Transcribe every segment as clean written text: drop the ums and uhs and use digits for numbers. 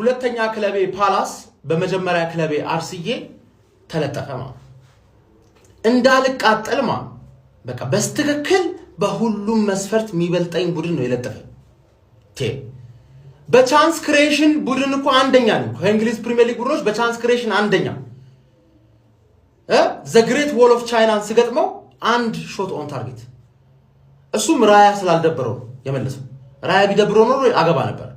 ሁለተኛ ክለቤ ፓላስ በመጀመሪያ ክለቤ አርስዬ ተለጠፈ ማለት እንዳልቃጠል ማለት በቃ በስትክክል በሁሉም መስፈርት የሚበልጠኝ ቡድን ነው የለጠፈኝ። በ chance creation ቡድን እኮ አንደኛ ነው። ከእንግሊዝ ፕሪሚየር ሊግ ቡድኖች በ chance creation አንደኛ። The Great Wall of China ን ስገጥመው አንድ shot on target፣ እሱም ራያ ስላልደበረው ነው የመለሰው። ራያ ቢደብረው ኖሮ አገባ ነበር።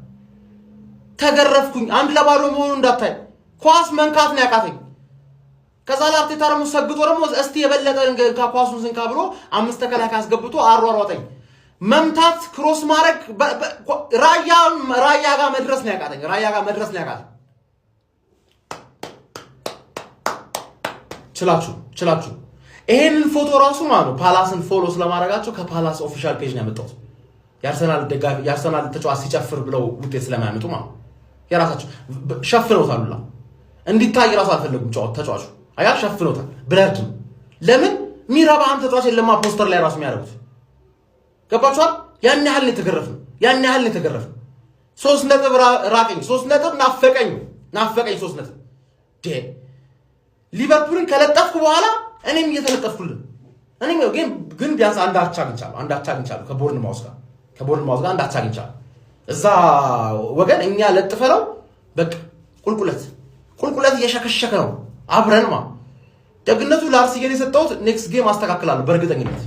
ተገረፍኩኝ። 1-0 መሆኑ እንዳታይ ኳስ መንካት ነው ያቃተኝ። ከዛ ለአርቴታ ደግሞ ሰግጦ ደግሞ እስቲ የበለጠ ኳሱን ስንካ ብሎ አምስት ተከላካይ አስገብቶ አሯሯጠኝ። መምታት፣ cross ማድረግ፣ ራያ ራያ ጋር መድረስ ነው ያቃተኝ። ራያ ጋር መድረስ ነው ያቃተኝ። ችላችሁ ችላችሁ ይሄንን ፎቶ ራሱ ማለት ነው ፓላስን follow ስለማድረጋቸው ከፓላስ official page ነው ያመጣሁት። የአርሰናል ደጋፊ የአርሰናል ተጫዋች ሲጨፍር ብለው ውጤት ስለማያመጡ ማለት ነው የራሳቸው ሸፍነውታል። ሁላ እንዲታይ ራሱ አልፈለጉም። ተጫዋቹ አያ ሸፍነውታል። Blurred ነው። ለምን ሚረባ አንድ ተጫዋች የለማ ፖስተር ላይ ራሱ የሚያደርጉት ገባችኋል? ያን ያህል ነው የተገረፍነው። ያን ያህል ነው የተገረፍነው። 3 ነጥብ ራቀኝ። 3 ነጥብ ናፈቀኝ፣ ናፈቀኝ 3 ነጥብ። ሊቨርፑልን ከለጠፍኩ በኋላ እኔም እየተለጠፍኩልን እኔም ግን ቢያንስ አንድ አቻ አግኝቻለሁ። አንድ አቻ አግኝቻለሁ ከቦርንማውዝ ጋር፣ ከቦርንማውዝ ጋር አንድ አቻ አግኝቻለሁ። እዛ ወገን እኛ ለጥፈ ነው በቃ ቁልቁለት ቁልቁለት እየሸከሸከ ነው አብረንማ። ደግነቱ ለአርሲጌን የሰጠሁት next game አስተካክላለሁ በእርግጠኝነት።